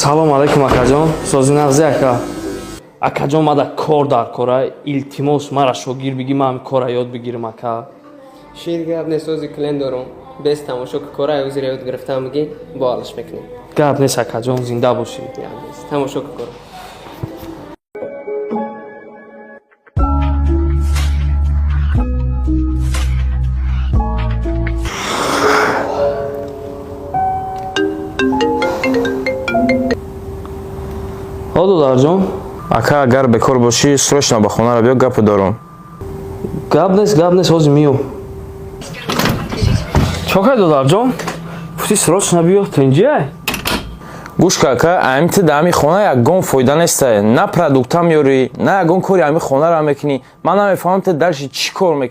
Салом алейкум, акаҷон. Сози нағзи, ака? Акаҷон, мада кор дар кора. Илтимос, мара шогир бигӣ, ман кора ёд бигирам, ака. Шир, гап нест, ози клиент дорум. Без тамошо ки кора озира ёд гирифтам бигӣ, бо алаш мекунем. Гап нест, акаҷон, зинда бошӣ. Гап нест. Тамошо ки кора. Ҳо, додарҷон. Ака, агар бекор бошӣ, срочно ба хонаро биё, гапо дорум. Гап нест, гап нест, ҳозир миём. Чо кай, додарҷон? Гуфти, срочно биё, тинҷиай? Гӯш ка, ака, ами ту дар ҳами хона ягон фоида нестай. На продукта меёрӣ, на ягон кори ҳами хонаро мекунӣ. Ман намефаҳмам, ту дальше чӣ кор мекунӣ.